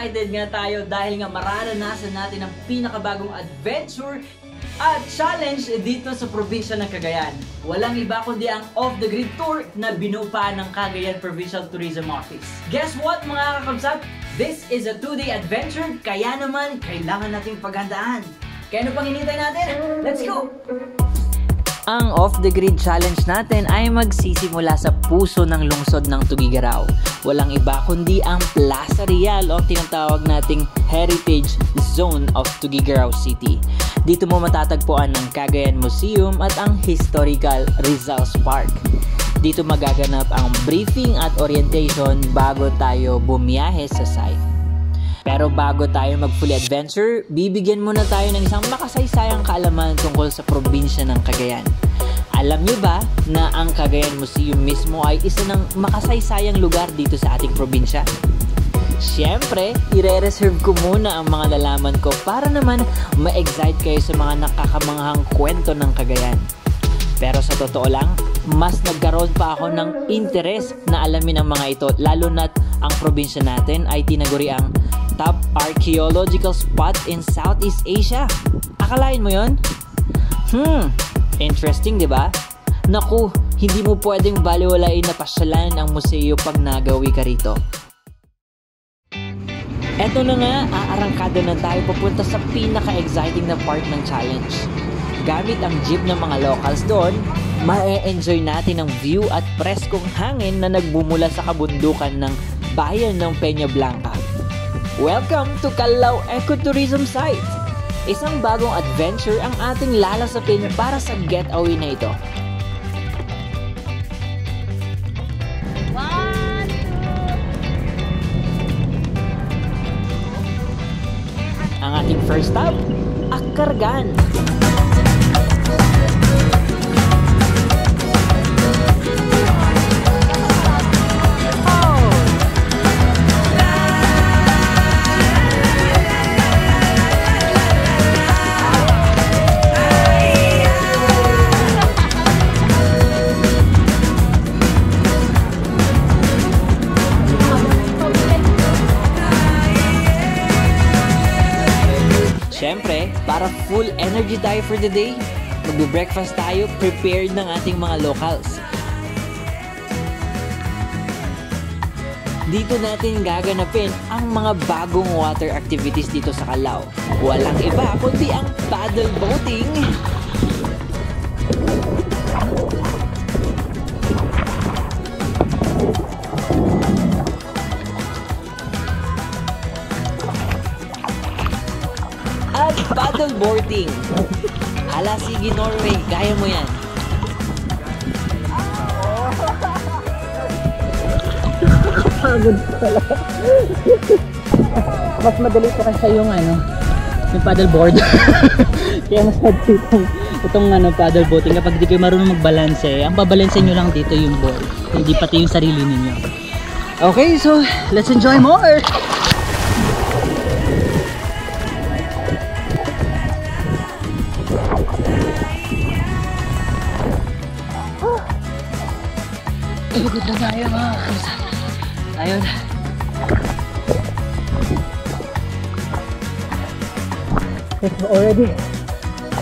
excited nga tayo dahil nga mararanasan natin ang pinakabagong adventure at challenge dito sa probinsya ng Cagayan. Walang iba kundi ang Off the Grid Tour na binupa ng Cagayan Provincial Tourism Office. Guess what mga kakabsat? This is a 2-day adventure, kaya naman kailangan nating paghandaan. Kaya ano pang hinihintay natin? Let's go! Ang Off the Grid Challenge natin ay magsisimula sa puso ng lungsod ng Tuguegarao. Walang iba kundi ang Plaza Real o tinatawag nating Heritage Zone of Tuguegarao City. Dito mo matatagpuan ang Cagayan Museum at ang Historical Rizal's Park. Dito magaganap ang briefing at orientation bago tayo bumiyahe sa site. Pero bago tayo mag-fully adventure, bibigyan muna tayo ng isang makasaysayang kaalaman tungkol sa probinsya ng Cagayan. Alam niyo ba na ang Cagayan Museum mismo ay isa ng makasaysayang lugar dito sa ating probinsya? Siyempre, ire-reserve ko muna ang mga nalaman ko para naman ma-excite kayo sa mga nakakamanghang kwento ng Cagayan. Pero sa totoo lang, mas nagkaroon pa ako ng interes na alamin ang mga ito, lalo na't ang probinsya natin ay tinaguri ang top archaeological spot in Southeast Asia. Akalain mo yon? Interesting, di ba? Naku, hindi mo pwedeng baliwalain na pasyalan ang museo pag nagawi ka rito. Eto na nga, aarangkada na tayo papunta sa pinaka-exciting na part ng challenge. Gamit ang jeep ng mga locals doon, ma-enjoy natin ang view at preskong hangin na nagbumula sa kabundukan ng bayan ng Peña Blanca. Welcome to Callao Ecotourism Site! Isang bagong adventure ang ating lalasapin para sa getaway na ito. Ang ating first stop, Akargan. Siyempre, para full energy tayo for the day, magbe-breakfast tayo prepared ng ating mga locals. Dito natin gaganapin ang mga bagong water activities dito sa Callao. Walang iba kundi ang paddle boating. At paddleboarding. Hala, sige Norway, kaya mo yan. Pagod pala. Mas madali pa kasi yung yung paddleboard. Kaya mas madali itong paddleboating kapag di kayo marunong magbalanse. Ang babalanse nyo lang dito yung board, hindi pati yung sarili ninyo. Okay, so let's enjoy more. Ikot na tayo mga kakabsat. Ayun. It's already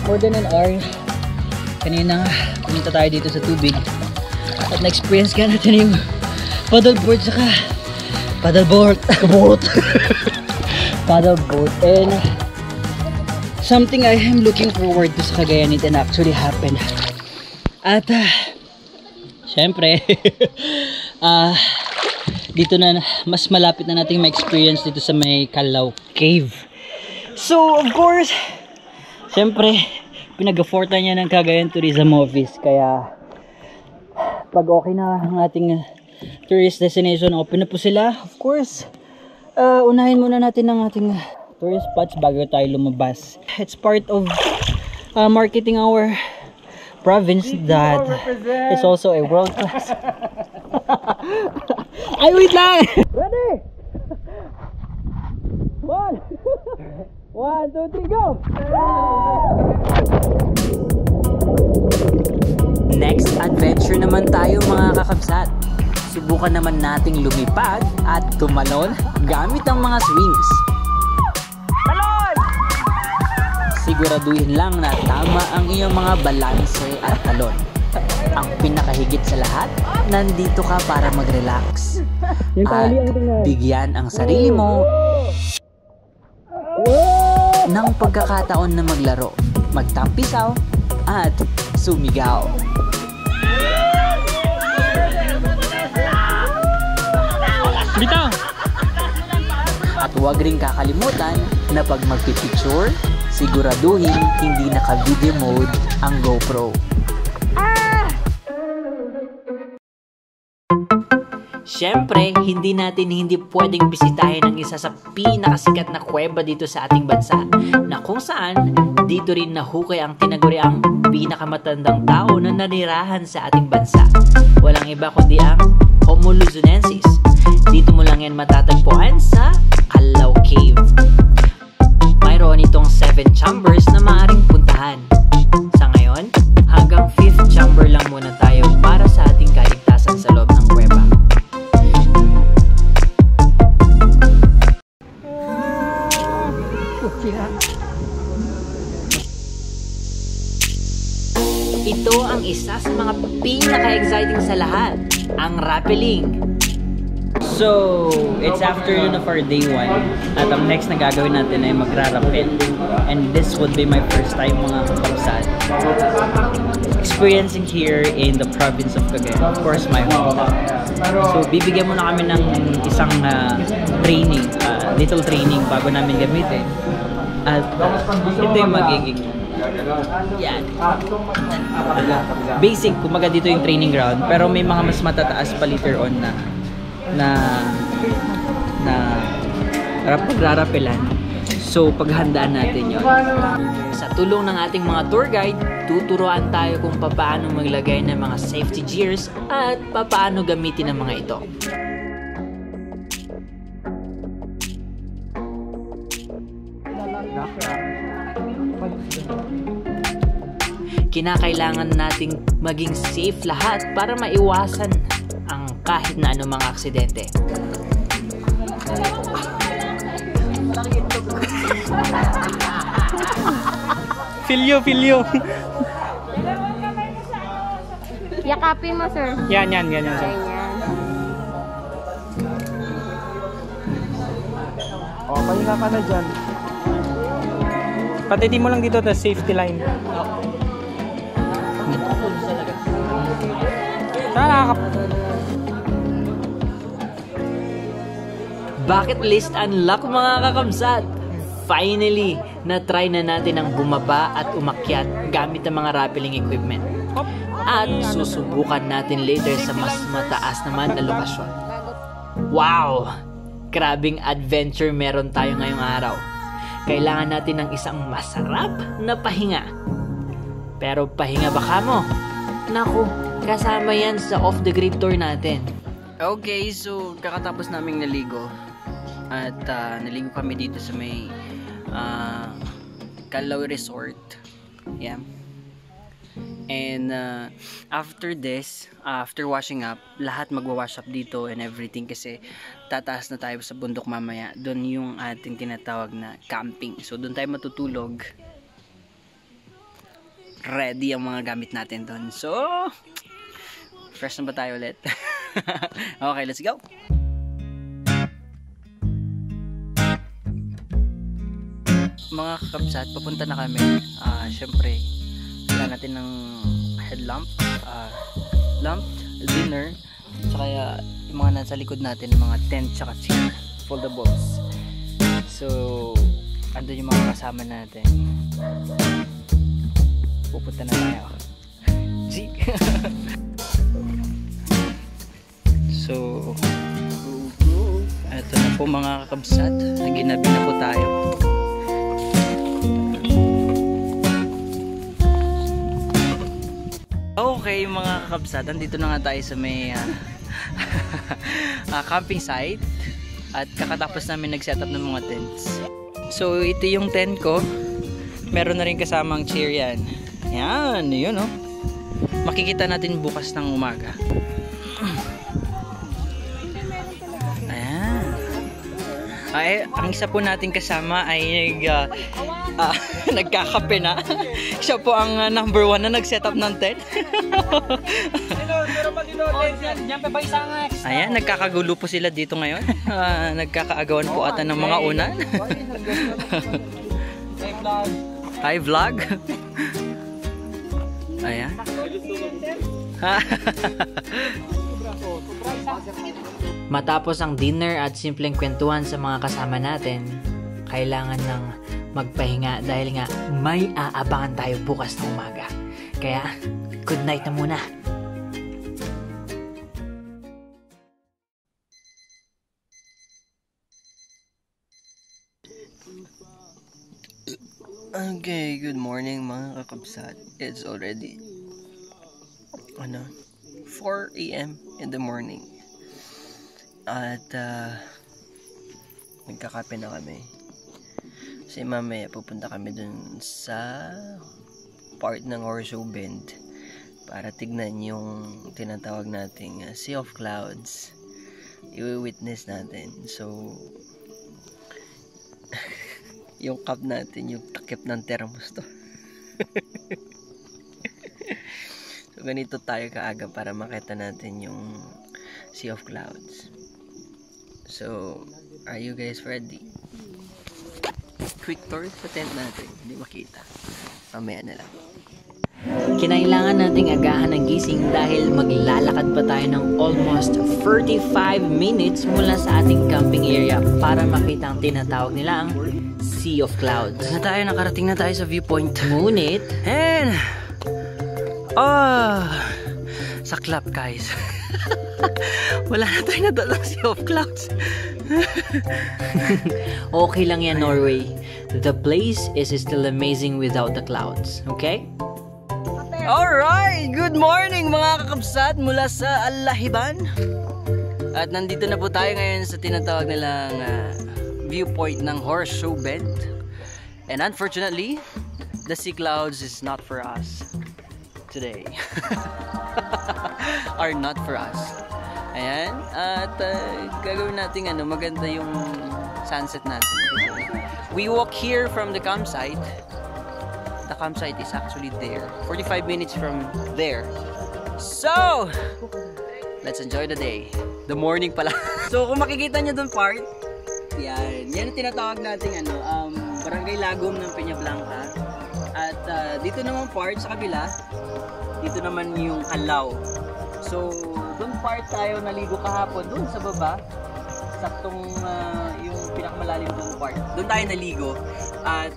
more than an hour. Kanina nga, pumunta tayo dito sa tubig. At na-experience ka natin yung paddleboard saka paddleboard. Paddleboard. And something I am looking forward to sa Cagayan, it and actually happened. At syempre, dito na mas malapit na nating ma-experience dito sa may Callao Cave. So, of course, syempre, pinag-affortan niya ng Cagayan Tourism Office. Kaya, pag okay na ang ating tourist destination, open na po sila. Of course, unahin muna natin ang ating tourist spots bago tayo lumabas. It's part of marketing our province that is also a world class. Ay, wait lang! Ready? 1, 2, 3, go! Next adventure naman tayo mga kakabsat. susubukan naman nating lumipad at tumalon gamit ang mga swings. Talon! Siguraduhin lang na tama ang iyong mga balanse at talon. Ang pinakahigit sa lahat, nandito ka para mag-relax at bigyan ang sarili mo ng pagkakataon na maglaro, magtampisaw at sumigaw. Bitaw! At huwag rin kakalimutan na pag magpipicture, siguraduhin hindi naka-video mode ang GoPro. Siyempre, hindi pwedeng bisitahin ang isa sa pinakasikat na kuweba dito sa ating bansa, na kung saan dito rin nahukay ang tinaguriang pinakamatandang tao na nanirahan sa ating bansa. Walang iba kundi ang Homo luzonensis. Dito mo lang yan matatagpuan sa Calao Cave. Mayroon itong 7 chambers na maaaring puntahan. Sa ngayon, hanggang 5th chamber lang muna tayo para sa ating kaligtasan sa loob ng kuweba. Ito ang isa sa mga pinaka-exciting sa lahat, ang rappelling. So, it's afternoon of our day 1 at ang next na gagawin natin ay magra-rappel. And this would be my first time mga kapamsad experiencing here in the province of Cagayan, of course my hometown. So, bibigyan muna kami ng isang training, little training bago namin gamitin. At ito yung magiging yan. Basic, kumbaga dito yung training ground, pero may mga mas matataas pa later on na pagrarapelan. So, paghandaan natin yun. Sa tulong ng ating mga tour guide, tuturuan tayo kung paano maglagay ng mga safety gears at paano gamitin ang mga ito. Kinakailangan nating maging safe lahat para maiwasan ang kahit na anong mga aksidente. Feel you. Yakapin mo, sir. Yan, sir. Ganyan. O, pahinga ka na dyan. Patitin mo lang dito the safety line. Bucket list unlock mga kakamsat! Finally, na-try na natin ang bumaba at umakyat gamit ang mga rappelling equipment. At susubukan natin later sa mas mataas naman na lokasyon. Wow! Grabing adventure meron tayo ngayong araw. Kailangan natin ng isang masarap na pahinga. Pero pahinga ba kamo? Naku, kasama yan sa off-the-grid tour natin. Okay, so kakatapos naming naligo. At naligo kami dito sa may Calao Resort. Yeah. And after this, after washing up, lahat magwa-wash up dito and everything kasi tataas na tayo sa bundok mamaya. Doon yung ating tinatawag na camping. So doon tayo matutulog. Ready ang mga gamit natin doon. So, fresh na ba tayo ulit? Okay, let's go! Mga kakabsat, papunta na kami. Syempre, wala natin ng headlamp, dinner, tsaka yung mga nasa likod natin, mga tent tsaka chair, foldables. So, andun yung mga kasama natin. Pupunta na tayo. G! So, eto na po mga kakabsat, naginabi na po tayo. Okay mga kakabsat, andito na nga tayo sa may camping site at kakatapos namin nag-setup ng mga tents. So ito yung tent ko, meron na rin kasamang chair yan. Yan, yun oh. Makikita natin bukas ng umaga. Ay, ang isa po nating kasama ay nagkakape na. Siya po ang number 1 na nag-set up ng tent. Ayan, nagkakagulo po sila dito ngayon. Nagkakaagawan po ata ng mga unan. Hi vlog. Ayan. Matapos ang dinner at simpleng kwentuhan sa mga kasama natin, kailangan ng magpahinga dahil nga may aabangan tayo bukas ng umaga. Kaya, good night na muna. Okay, good morning mga kakabsat. It's already 4 AM in the morning. At nagkakape na kami. Kasi mamaya pupunta kami dun sa part ng Horseshoe Bend para tignan yung tinatawag nating Sea of Clouds. I-witness natin. So yung cup natin, yung takip ng thermos to. So ganito tayo kaaga para makita natin yung Sea of Clouds. So, are you guys ready? Quick tour sa tent natin. Hindi makita. Mamaya na lang. Kinailangan nating agahan ng gising dahil maglalakad pa tayo ng almost 35 minutes mula sa ating camping area para makita ang tinatawag nila ang Sea of Clouds. Nakarating na tayo sa viewpoint. Ngunit, and saklap guys. Wala na tayo nadalang Sea of Clouds. Okay lang yan, Norway. The place is still amazing without the clouds. Okay? Alright! Good morning mga kakabsat mula sa Alahiban. At nandito na po tayo ngayon sa tinatawag nilang viewpoint ng Horseshoe Bend. And unfortunately, the sea clouds is not for us today. Are not for us. Ayan. At gagawin natin maganda yung sunset natin. We walk here from the campsite. The campsite is actually there. 45 minutes from there. So, let's enjoy the day. The morning pala. So, kung makikita nyo dun part, yan ang tinatawag natin Barangay Lagom ng Peñablanca. At dito naman part sa kabila, dito naman yung Kalaw. So, dun part tayo naligo kahapon, dun sa baba. Saktong yung pinakamalalim dun part. Dun tayo naligo. At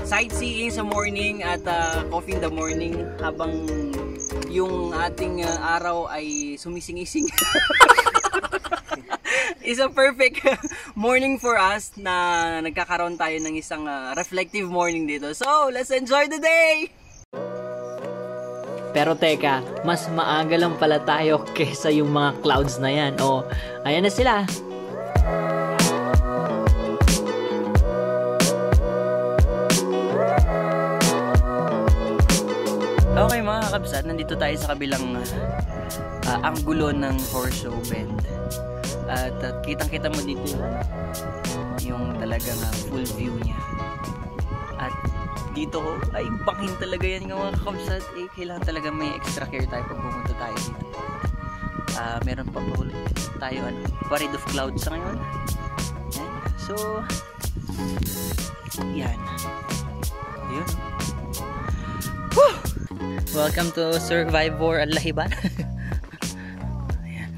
sightseeing sa morning at coffee in the morning habang yung ating araw ay sumisingising. It's a perfect morning for us na nagkakaroon tayo ng isang reflective morning dito. So, let's enjoy the day! Pero teka, mas maaga lang pala tayo kesa yung mga clouds na yan. O, ayan na sila. Okay mga kakabsat, nandito tayo sa kabilang anggulo ng Horseshoe Bend. At kitang-kita mo dito yung talagang full view niya. At dito ay bangin talaga yan ng mga kakabsat. Kailangan talaga may extra care tayo pag pumunta tayo dito. Meron pa po tayo parade of clouds sa ngayon. Yan. So, yan. Yun. Whew! Welcome to Survivor Alahiban. Ayan.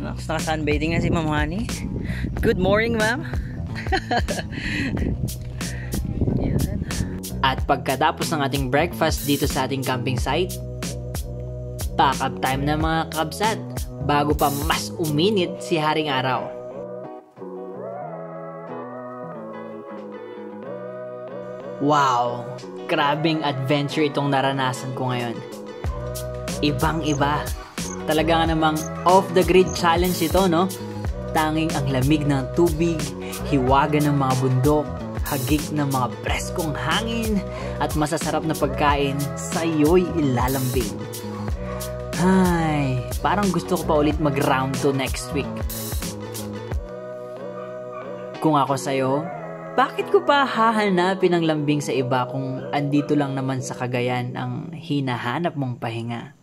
Naka-sunbathing na si Ma'am Honey. Good morning, ma'am. At pagkatapos ng ating breakfast dito sa ating camping site, pack up time na mga kakabsat bago pa mas uminit si Haring Araw. Wow! Grabing adventure itong naranasan ko ngayon. Ibang-iba. Talaga nga namang off-the-grid challenge ito, no? Tanging ang lamig ng tubig, hiwaga ng mga bundok, hagik ng mga preskong hangin, at masasarap na pagkain sa'yo'y ilalambing. Ay, Parang gusto ko pa ulit mag round 2 next week. Kung ako sa'yo, bakit ko pa hahanapin ang lambing sa iba kung andito lang naman sa Cagayan ang hinahanap mong pahinga?